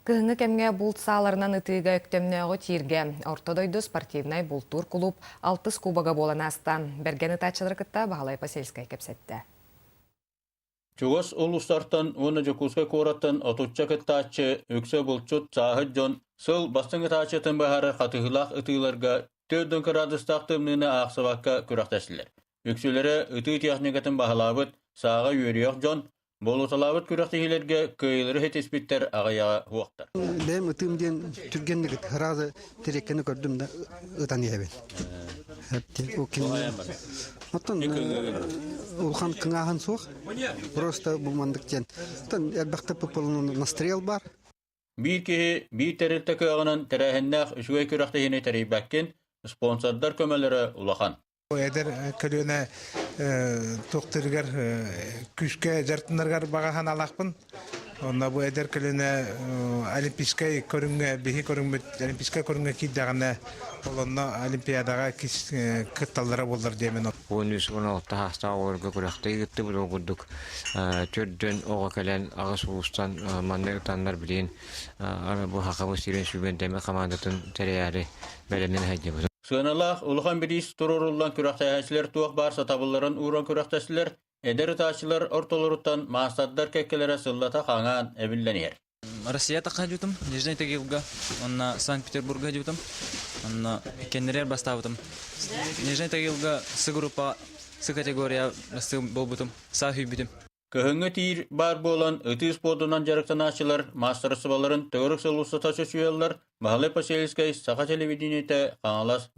Кыһыҥҥы кэмҥэ булт сааларынан ытыыга Өктөмнөөҕү тииргэ Орто дойду спортивнай бултуур кулууп алтыс кубога буолан ааста. Бэргэн ытааччылары кытта Баһылай Посельскай кэпсэттэ. Чугас улуустартан уонна Дьокуускай куораттан отучча кыттааччы, үксэ булчут, сааһыт дьон сыл бастыҥ ытааччытын быһаарар хатыһыылаах ытыыларга 4 кыраадыстаах тымныыны аахсыбакка күрэхтэстилэр. Үксүлэрэ ытыы техникатын баһылаабыт, сааҕа үөрүйэх дьон, буолуталаабыт күрэхтэһиилэргэ кыайыылары ситиспиттэр аҕыйаҕа суохтар. Бэйэм ытыым диэн түргэнник ыраазы тирэккэни көрдүм да ытан иһэбин. Оттон улахан кыҥааһын суох. Просто бу мандык диэн. Оттон элбэхтэ настрел бар. Биир киһи биир тэрилтэ кыаҕынан тэрээһиннээх үчүгэй күрэхтэһиини тэрийбэккин, спонсордар көмөлөрө улахан. Эдэр көлүөнэ туохтарыгар күүскэ дьарыктанарыгар баҕа санаалаахпын. Онно бу эдэр көлүөнэ олимпийскай көрүҥҥэ биһи көрүҥмүт олимпийскай көрүҥҥэ киирдэҕинэ ол онно олимпиадаҕа кытталлара буоллар диэмин. 13-16 саастаах оҕолорго күрэхтэһии ыыттыбыт. Ол курдук төрдүөн оҕо кэлэн аҕыс улуустан манна ытаннар билигин бу Сахабыт сирин сүүмэрдэммит хамаандатын тэрийээри бэлэмнэнэ сылдьабыт. Сыаналаах улахан бириис туруоруллан күрэхтэһээччилэр туох баар сатабылларын ууран күрэхтэстилэр, эдэр ытааччылар ортолоруттан маастардар кэккэлэрэ сыллата хаҥаан эбиллэн иһэр. Россия тахха дьутум, Нижний Тагилга, онно Санкт-Петербурга дьутум, онно кэннирэр бастаабытым. Нижний Тагилга С группа, С категория буолбутум, саа хүйбүтүм. Кыһыҥҥы тиир баар буолан, ытыы спордунан дьарыктанааччылар маастарыстыбаларын төгүрүк сыл устата чочуйаллар. Баһылай Посельскай, Саха телевидениетэ, Хаҥалас,